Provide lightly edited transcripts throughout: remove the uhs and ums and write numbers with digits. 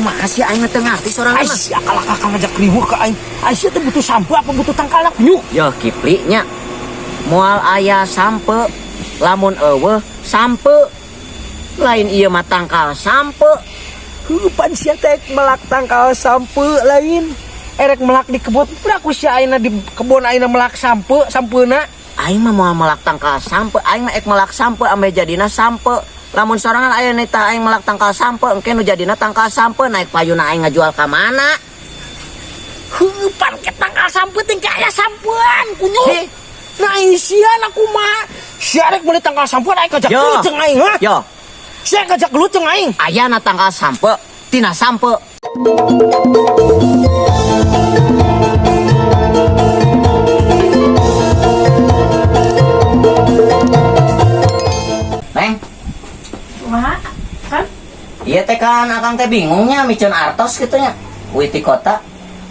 Kumaha sih, aing teu ngarti sorangan mah. Ai sia kalah kakak ngajak riweuh ka aing. Ai sia teh butuh sampe apa butuh tangkalna kunyuk? Yo Kipli nya. Moal aya sampe lamun euweuh sampe. Lain ieu mah tangkal sampe. Heuh, pan sia teh melak tangkal sampe lain. Erek melak di kebon, ku sia ayeuna di kebon ayeuna melak sampe, sampeuna. Aing mah moal melak tangkal sampe, aing mah ek melak sampe ambe jadina sampe. Lamun sorangan aya nita aing melak tangkal sampe, engke nu jadina tangkal sampe naik payuna aing ngajual ka mana? Heuh, pan ke tangkal sampe teh aya sampean kunyuk. Heh. Nah, sia na kumaha? Sia rek meuli tangkal sampean aing ngajak Yo. gelut jeung aing, ha? Yo, Sia ngajak gelut jeung aing. Ayana tangkal sampe, tina sampe. Neng, Kumaha? Kan? Iya teh kan akang teh bingungnya miceun artos gitu nya. Witi kota.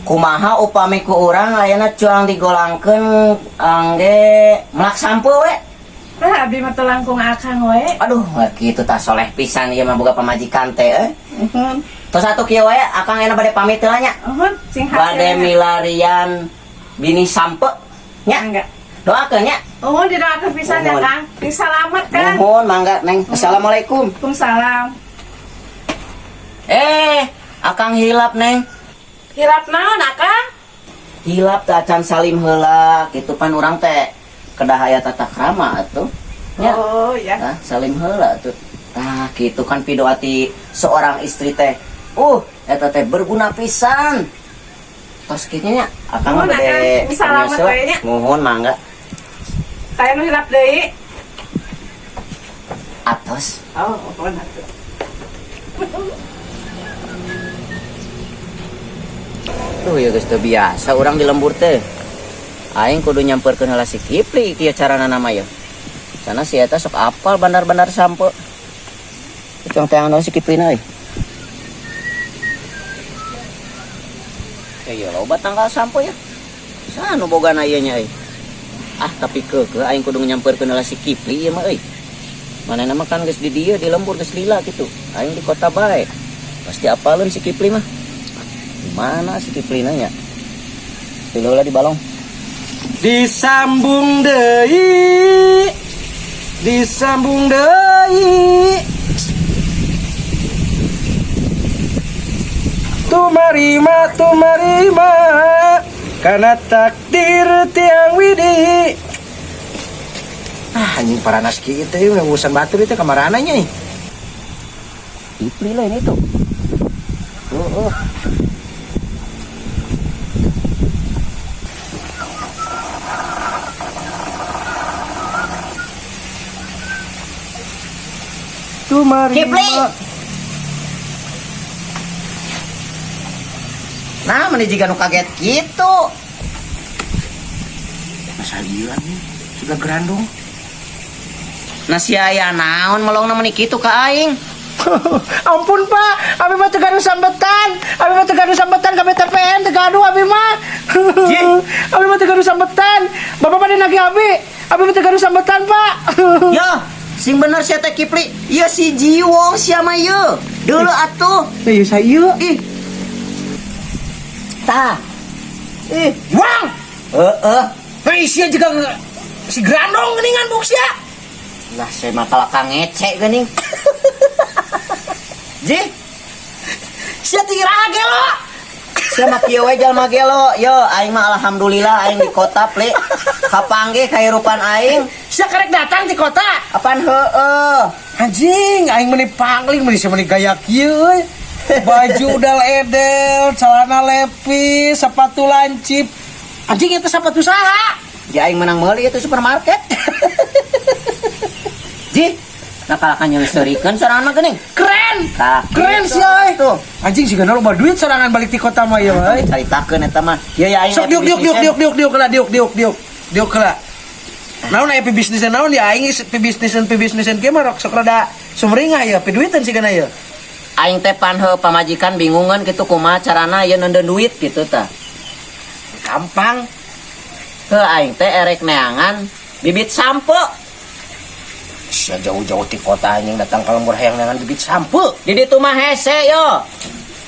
Kumaha upami ku urang ayana cuang digolangkeun angge melak sampe we. Tah abdi mah teu langkung akang we. Aduh, nggak kitu tah, soleh pisan ieu mah boga pamajikan teh euy. Uhun. Tos atuh kieu we, akang ayeuna bade pamit heula nya. Uhun, sing Bade hasilna. milarian bini sampe nya. Enggak. Doakeun nya. Uhun, didoakeun pisan ya, Uhun. Kang. Sing salamet, Kang. Nuhun, mangga, Neng. Assalamualaikum. Waalaikumsalam. Eh, akang hilap, Neng. Hilap naon, Akang? Hilap teh acan salim heula, kitu pan urang teh kedah aya tata krama atuh. Nya. Oh, ya. Tah, salim heula tuh. Tah, kitu kan pidoa ti seorang istri teh. Eta teh berguna pisan. Tos kitu nya, akang mah Nuhun, bade Akang. Salamet pamios heula. we nya. Nuhun, mangga. Taya nu hilap deui. Atos. Oh, uhun atuh. Tuh ya geus teu biasa urang di lembur teh. Aing kudu nyamperkeun heula si Kipli kieu carana nama ya. Sana si eta sok apal bandar-bandar sampe. Itu yang teangan si Kipli na euy. Ya ieu loba tangkal sampe ya. Saha nu bogana ieu nya euy. Ah, tapi keukeuh aing kudu nyamperkeun heula si Kipli ieu mah euy. Manehna mah kan geus di dieu di lembur geus lila kitu. Aing di kota bae. Pasti apaleun si Kipli mah. Di mana si Kipli nya? Tilu lah di balong. Disambung deui. Disambung deui. Tumarima tumarima karena takdir tiang widi. Ah, anjing paranas kieu teh urusan batur itu kamarana nya. Kipli lain itu. Oh. Tumarima. Kipli. Nah, mana jiga nu kaget gitu. Masa iya nih, sudah gerandong. Nah, si aya naon melong meni kitu ka aing. Ampun Pak, abi mah teu gaduh sambetan. Abi mah teu gaduh sambetan ka BTPN teu gaduh abi mah. Jih. Abi mah teu gaduh sambetan. Bapak pada nagih abi. Abi mah teu gaduh sambetan, Pak. Ya, sing bener sia teh Kipli. Ieu si Jiwong sia mah ieu. Deuleu atuh. Ieu saya. Ih. Tah. Ih, Wang. heeh. Nah, sia juga si gerandong geuningan buk sia. Lah saya mah kalah kang ngece geuning. Ji, Sia teh iraha gelo. sia mah kieu we jalma gelo. Yo, aing mah alhamdulillah aing di kota, Pli. Kapanggih kahirupan aing. Sia karek datang di kota. Apaan heueuh. Anjing, aing meuni pangling meuni sia meuni gaya kieu euy. Baju udal edel, celana lepis, sepatu lancip. Anjing, itu sepatu saha? Ya aing menang meuli itu supermarket. Ji, nah kalah kan nyeurikeun sorangan mah geuning. Keren. Tah, Keren gitu. sih euy. Tuh. Anjing sih loba duit sorangan balik di kota mah ya euy. Caritakeun eta mah. Ieu ya aing Sok diuk diuk diuk diuk diuk diuk lah, diuk diuk diuk. Diuk lah. Naon aya pibisnisan naon ya aing pibisnisan pibisnisan kieu mah sok rada sumringah ya piduitan sih kana ya. Aing teh pan heuh pamajikan bingungan gitu kumaha carana ieu neundeun duit gitu tah. Gampang. Heuh, aing teh erek neangan bibit sampe. Sia jauh-jauh ti kota anjing datang ka lembur hayang neangan bibit sampe. Di ditu mah hese yo.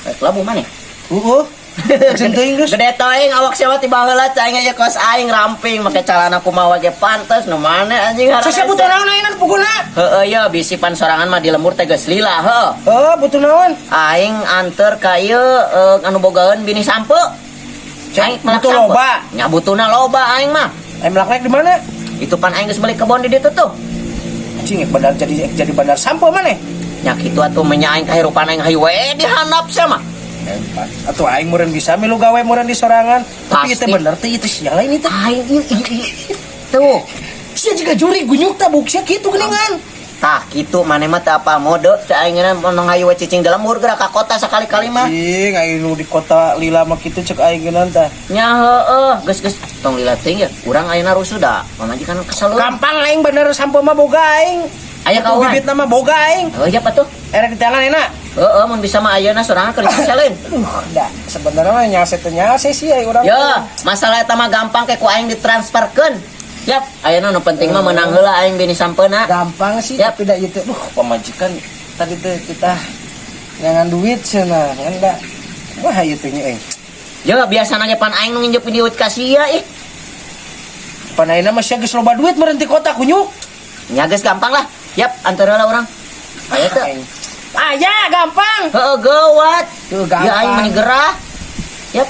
Rek labuh maneh. Heeh. Jeung teuing geus. Gede teuing awak sia ti baheula cai aing kos aing ramping make calana kumaha ge pantes nu maneh anjing Sia sia butuh naon ayeuna puguna? Heeh ya bisi pan sorangan mah di lembur teh geus lila heuh. Heuh, butuh naon? Aing anter ka ieu anu bogaeun bini sampe. Aing melak Butuh sampe. loba. Nya butuhna loba aing mah. Aing melak di mana? Itu pan aing geus beli kebon di ditu tuh. Anjing ek bandar jadi bandar sampo maneh. Nya kitu atuh menya aing kahirupan aing hayu we dihandap sia mah. Hebat. Atuh aing meureun bisa milu gawe meureun di sorangan. Tapi Pasti. itu bener teh itu sia lain itu. Aing ieu ieu ieu. Tuh. Sia juga juri gunyuk tah buk sia kitu geuningan. Tah kitu maneh mah teu apa mode cai aing ngeunah mun hayu we cicing dalam lembur geura ka kota sakali-kali mah. Anjing aing nu di kota lila mah kitu cek aing geunan tah. Nya heueuh geus geus tong lila teuing ya. Urang ayeuna rusuh da. Pamajikan kesel. Gampang aing bener sampo mah boga aing. Aya kawan. Bibit nama boga aing. Heuh ya tuh. Erek di tangan enak. Heeh mun bisa mah ayeuna sorangan keur selain. Dah sebenarnya mah nyase teh nyase sih aing urang. Ya, masalah eta mah gampang kayak ku aing ditransferkeun. Yap, ayeuna nu penting mah menang heula aing bini sampeuna. Gampang sih Yap. tapi da ieu teh duh pamajikan tadi teh kita nyangan duit cenah ngan da. Wah ieu teh nya euy. Ya biasana ge pan aing nu nginjep duit ka sia ih. Pan ayeuna mah sia geus loba duit meureun ti kota kunyuk. Nya geus gampang lah. Yap, antar heula urang. Aya teu. Aing. Aya gampang. Heeh, gawat. Tuh, gampang. Ya aing meni gerah. Yap,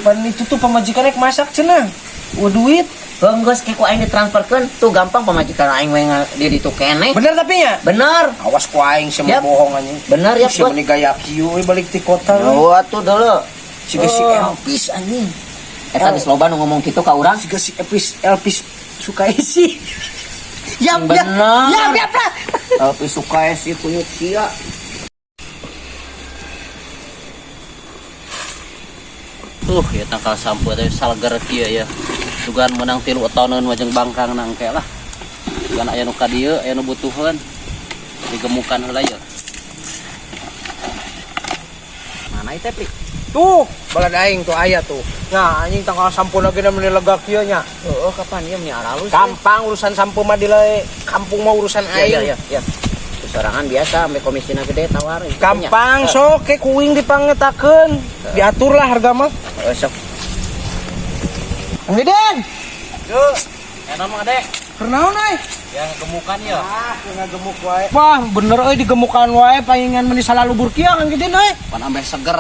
Pan itu tuh pamajikan rek masak cenah. Wah duit. heuh geus ke ku aing ditransferkeun. Tuh gampang pamajikan aing we di ditu keneh. Bener tapi nya? Bener. Awas ku aing sia Yap. bohong anjing. Bener ya, Sia Bot. meni gaya kieu euy balik ti kota. euy. Oh, atuh deuleu. Siga si Oh. Elvis anjing. Eta geus loba nu ngomong kitu ka urang. Siga si Elvis Elvis Sukaisi. Yap, yap. Bener. Yap, yap lah. Tapi suka sih kunyuk sia. Tuh ya tangkal sampo teh salger kieu ya. Sugan menang 3 toneun wajeng bangkang nangke lah. Sugan aya nu ka dieu, aya nu butuheun. Digemukan heula ya. Mana itu, Pri? Tuh, balad aing tuh aya tuh. Nah, anjing tangkal sampo lagi meni lega kieu nya. Heeh, kapan ieu meni aralus. Gampang urusan sampo mah di kampung mah urusan Ya, aing. ya, ya, ya. Sorangan biasa sampai komisina gede tawar. Gampang sok ke kuing dipangetakeun. Diatur lah harga mah. Heeh, sok. Kang Deden, Duh, enak mah Dek. kunaon euy? Yang gemukan ya. Ah, gemuk wae. Wah, bener euy digemukan wae paingan meni salalubur kieu Kang Deden euy. Pan ambeh seger.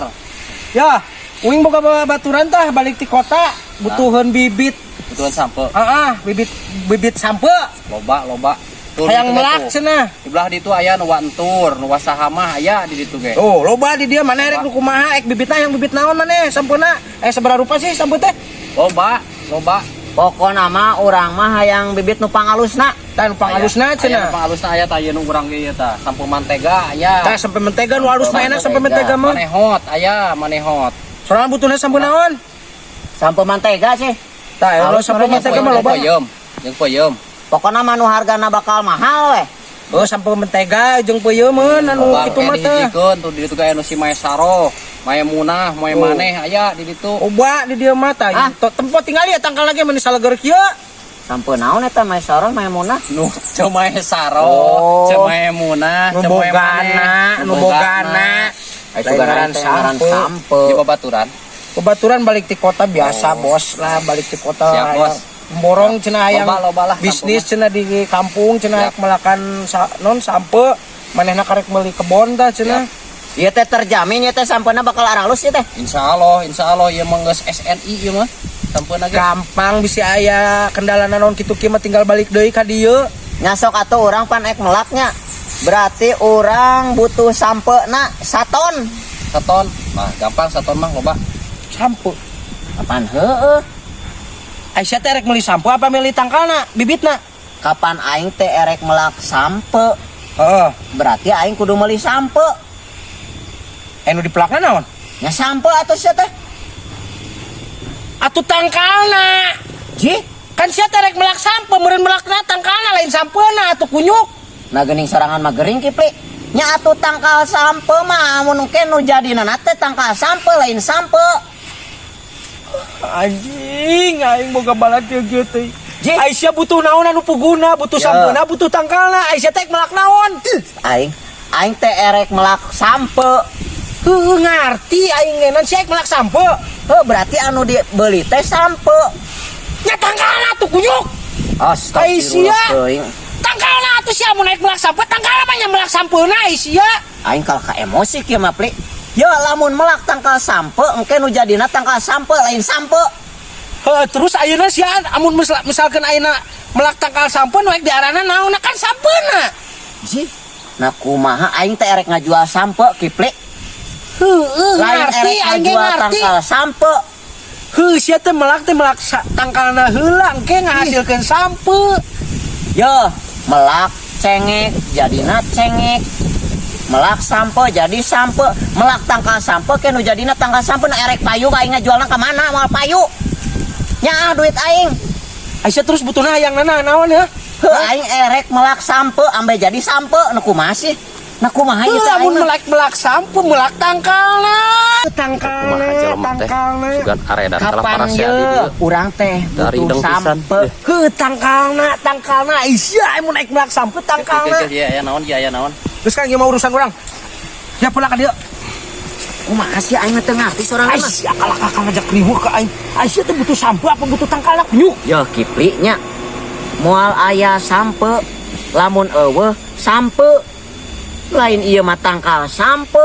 Ya, uing boga baturan tah balik ti kota butuheun bibit. Butuhan sampo. Heeh, bibit bibit sampe Loba, loba. Tuh, hayang ditu ge melak tuh. cenah. Di belah ditu aya nu wantur, nu wasahamah aya di ditu ge. Oh, loba di dia mana erek nu kumaha ek bibitna yang bibit naon maneh sampeuna? Eh sabaraha rupa sih sampe teh? Loba, loba. Pokona mah urang mah hayang bibit nu pangalusna. Tah nu pangalusna Aya nu cenah. pangalusna aya tah ieu nu urang ge ieu tah. Sampo mantega aya. Tah sampe mentega nu alus mah enak sampe mentega mah. Manehot aya, manehot. Soalnya butuhna sampe naon? Sampo mantega sih. Tah, Halus sampe merenya, mentega mah loba. Peuyeum, jeung peuyeum. Pokona mah nu hargana bakal mahal weh. Oh, sampe mentega jeung peuyeum anu Loba kitu mah ge teh. dihijikeun tuh di ditu ge aya nu si Maesaro, Maemunah, Maemaneh aya di ditu. Oba di dieu mah tah. Ah. Tempo tinggal ya tangkal lagi meni saleger kieu. Sampo naon eta Maesaro Maemunah? Nu ceu Maesaro, Oh. ceu Maemunah, Nu ceu bogana, nu bogana. Ai sugan Lain teh ngaran sampe. sampe. Di babaturan. Babaturan balik ti kota biasa bos lah balik ti kota. Siap, bos. Borong cenah hayang Loba, loba lah, bisnis sampo cenah di kampung cenah Siap. melakan non sampe manehna karek meuli kebon tah cenah. Ieu teh terjamin ieu teh sampena bakal aralus ieu teh. Insyaallah, insyaallah ieu mah geus SNI ieu mah. Sampeuna ge. Gampang bisa aya kendala naon kitu kieu mah tinggal balik deui ka dieu. Nyasok atuh urang pan ek melaknya. Berarti urang butuh sampena saton. Saton. Mah gampang saton mah loba. Sampe. Kapan heueuh? Aisyah teh rek meuli sampo apa meuli tangkalna bibitna? Kapan aing teh erek melak sampe? Heeh. Berarti aing kudu meuli sampe. Eh nu dipelakna naon? Nya sampe atuh sia teh. Atuh tangkalna. Ji, Kan sia teh rek melak sampe meureun melakna tangkalna lain sampeuna atuh kunyuk. nah geuning sorangan mah gering kipli. Nya atuh tangkal sampe mah amun ke nu jadina teh tangkal sampe lain sampe. Anjing, aing boga balad kieu kieu teh. Ji. Aisyah butuh naon anu puguna, butuh Ya. sampeuna, butuh tangkalna. Aisyah teh melak naon? Aing aing teh erek melak sampe. Heuh, ngarti aing ngenan sia melak sampe. Heuh, berarti anu dibeli teh sampe. Nya tangkalna tuh kunyuk. Astagfirullah Ai sia. teuing. Tangkalna atuh sia mun naik melak sampe, tangkalna mah nya melak sampeuna ai sia. Aing kalah ka emosi kieu mah, Pli. Ya lamun melak tangkal sampe engke nu jadina tangkal sampe lain sampe. Heuh, terus ayeuna sia amun misalkan ayeuna melak tangkal sampe nu rek diarana naon kan sampeuna. Ji, nah kumaha aing teh erek ngajual sampe, Kipli. Heueuh, Lain ngarti erek aing ge ngajual ngarti. tangkal sampe. Heuh, sia teh melak tangkalna heula engke ngahasilkeun sampe. Yo, melak cengek jadina cengek. Melak sampe jadi sampe, melak tangkal sampe ke nu jadina tangkal sampe. Na erek payu aing ngajualna ka mana, moal payu. Nya ah, duit aing. Aisyah terus butuhna hayang nana naon ya? Heuh, aing erek melak sampe ambe jadi sampe, nu kumaha sih? Nah kumaha ieu Heuh, teh lamun aing mah? melak-melak sampe melak tangkalna. Tangkalna, Kumaha jelema teh. tangkalna. Sugan aredan kalah Kapan para ye di dieu. urang teh Dari butuh hidung pisan. sampe. Heuh, tangkalna, tangkalna Aisyah mun naik melak sampe tangkalna. Iya, ya naon, iya ya naon. Terus kan gimana urusan orang? Ya pulang ka dieu. Kumaha sih, aing mah teu ngarti sorangan mah. Aisyah kalah kakak ngajak riweuh ka aing. Aisyah teh butuh sampe apa butuh tangkalna kunyuk? Yo Kipli nya. Moal aya sampe lamun euweuh sampe. Lain ieu mah tangkal sampe.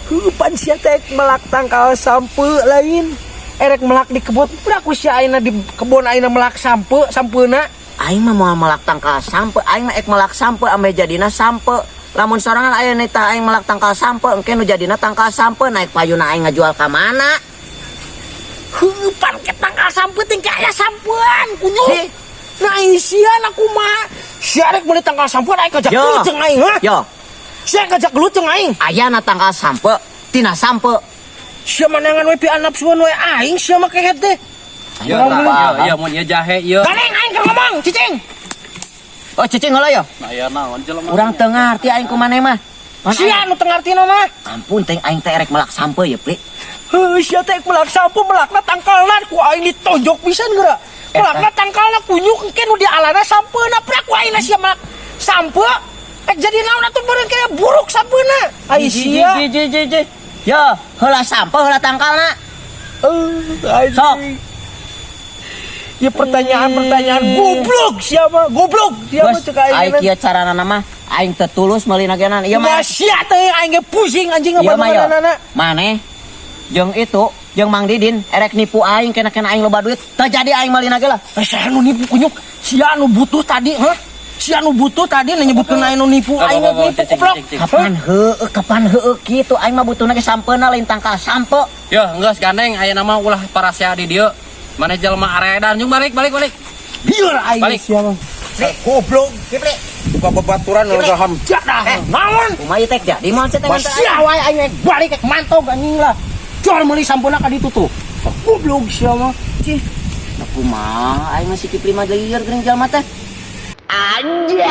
Heuh, pan sia teh melak tangkal sampe lain. Erek melak di kebun, prak sia ayeuna di kebun ayeuna melak sampe, sampeuna. Aing mah moal melak tangkal sampe, aing mah ek melak sampe ambe jadina sampe. Lamun sorangan aya nita aing melak tangkal sampe, engke nu jadina tangkal sampe naik payuna aing ngajual ka mana? Heuh, pan ke tangkal sampe teh aya sampean kunyuk. Sih. Nah, sia na kumaha? Sia rek meuli tangkal sampe aing ngajak Yo. gelut jeung aing, ha? Yo, Sia ngajak gelut jeung aing. Ayana tangkal sampe tina sampe. Sia manangan we pi nafsuan we aing sia mah kehet teh. Ya, tah, iya, mun ieu jahe ieu. Ganeng aing keur ngomong, cicing. Oh, cicing heula yo. Nah, ya naon jelema. Urang teu ngarti aing kumaneh mah. Pan Sia nu teu ngartina mah. Ampun teh, aing teh erek melak sampe ya, Pli. Heuh, sia teh melak sampe melakna tangkalna ku aing ditonjok pisan geura. Melakna tangkalna kunyuk engke nu dialana sampeuna prak ku aing sia melak sampe. Eh, jadi naon atuh meureun kaya buruk sampeuna. Ai sia. Ji ji ji ji. Yo, heula sampe heula tangkalna. Eh, Sok. Ya pertanyaan-pertanyaan goblok siapa? Goblok siapa Bos, cek aing. aing kieu carana mah aing teu tulus meuli nagenan. Ieu mah Mah sia teh aing ge pusing anjing ieu mah yo. ngabantuanana. Maneh jeung itu jeung Mang Didin erek nipu aing kena-kena aing loba duit. Teu jadi aing meuli nage lah. Eh, sia nu nipu kunyuk. Sia nu butuh tadi, hah? Sia nu butuh tadi nyebutkeun aing nu nipu, aing nu nipu goblok. Kapan heueuh, kapan heueuh kitu aing mah butuhna ge sampeuna lain tangkal sampe. Yo, geus gandeng aya nama ulah parasea di dieu. Maneh jelema aredan jeung balik balik balik. Biar aing Balik. sia mah. Goblok. Kipli, Buka babaturan nu ham jadah. Eh. Naon? Kumaha ieu teh jadi moal teh Wah, sia wae aing rek balik rek mantog anjing lah. Jual meuli sampeuna ka ditu tuh. Goblok sia mah. Cih. Nah kumaha aing mah si Kipli mah lieur geuning jelema teh. Anjay.